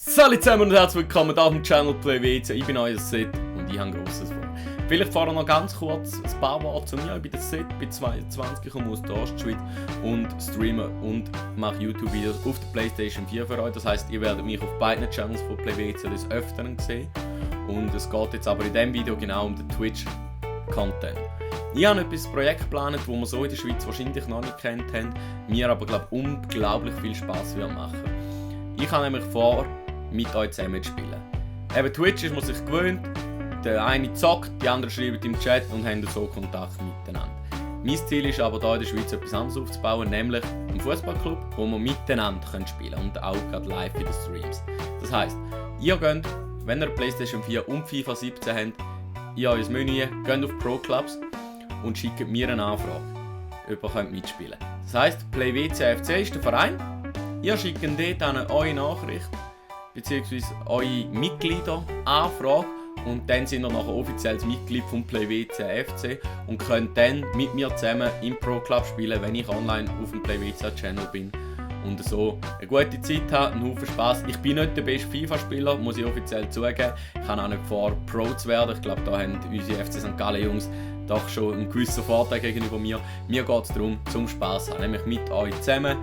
Salut zusammen und herzlich willkommen auf dem Channel PlayWC. Ich bin euer Sid und ich habe Grosses vor. Vielleicht vorher noch ganz kurz ein paar Worte zu mir. Ich bin der Sid, bin 22, komme aus der Ostschweiz und streame und mache YouTube-Videos auf der PlayStation 4 für euch. Das heisst, ihr werdet mich auf beiden Channels von PlayWC des Öfteren sehen. Und es geht jetzt aber in diesem Video genau um den Twitch-Content. Ich habe ein Projekt geplant, das wir so in der Schweiz wahrscheinlich noch nicht kennt haben, mir aber glaube unglaublich viel Spaß machen. Ich habe nämlich vor, mit euch zusammen zu spielen. Eben Twitch ist man sich gewöhnt, der eine zockt, die anderen schreiben im Chat und haben so Kontakt miteinander. Mein Ziel ist aber hier in der Schweiz etwas anderes aufzubauen, nämlich einen Fußballclub, wo wir miteinander spielen können und auch gerade live in den Streams. Das heisst, ihr geht, wenn ihr PlayStation 4 und FIFA 17 habt, in euer Menü, geht auf Pro Clubs und schickt mir eine Anfrage, ob ihr mitspielen könnt. Das heisst, PlayWC FC ist der Verein, ihr schickt dort an eure Nachricht bzw. eure Mitglieder Anfrage und dann sind ihr nachher offizielles Mitglied vom PlayWC FC und könnt dann mit mir zusammen im Pro Club spielen, wenn ich online auf dem PlayWC Channel bin und so eine gute Zeit habe, einen Haufen Spaß. Ich bin nicht der beste FIFA-Spieler, muss ich offiziell zugeben. Ich habe auch nicht vor, Pro zu werden. Ich glaube, da haben unsere FC St. Gallen Jungs doch schon einen gewissen Vorteil gegenüber mir. Mir geht es darum, zum Spaß haben, nämlich mit euch zusammen,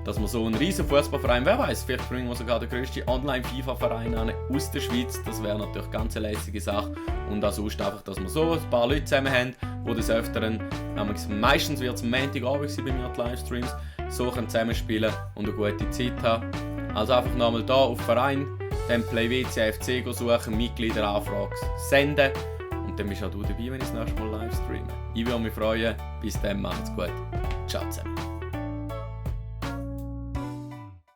dass wir so einen riesen Fußballverein, wer weiß, vielleicht bringen wir sogar den grössten Online-FIFA-Verein an aus der Schweiz. Das wäre natürlich eine ganz lässige Sache. Und auch sonst einfach, dass wir so ein paar Leute zusammen haben, die des Öfteren, meistens wird es am Montagabend sein bei mir die Livestreams, so können zusammenspielen und eine gute Zeit haben. Also einfach nochmal hier auf Verein, dann PlayWC FC suchen, Mitgliederanfrage senden und dann bist auch du dabei, wenn ich das nächste Mal live streame. Ich würde mich freuen. Bis dann, macht's gut. Ciao zusammen.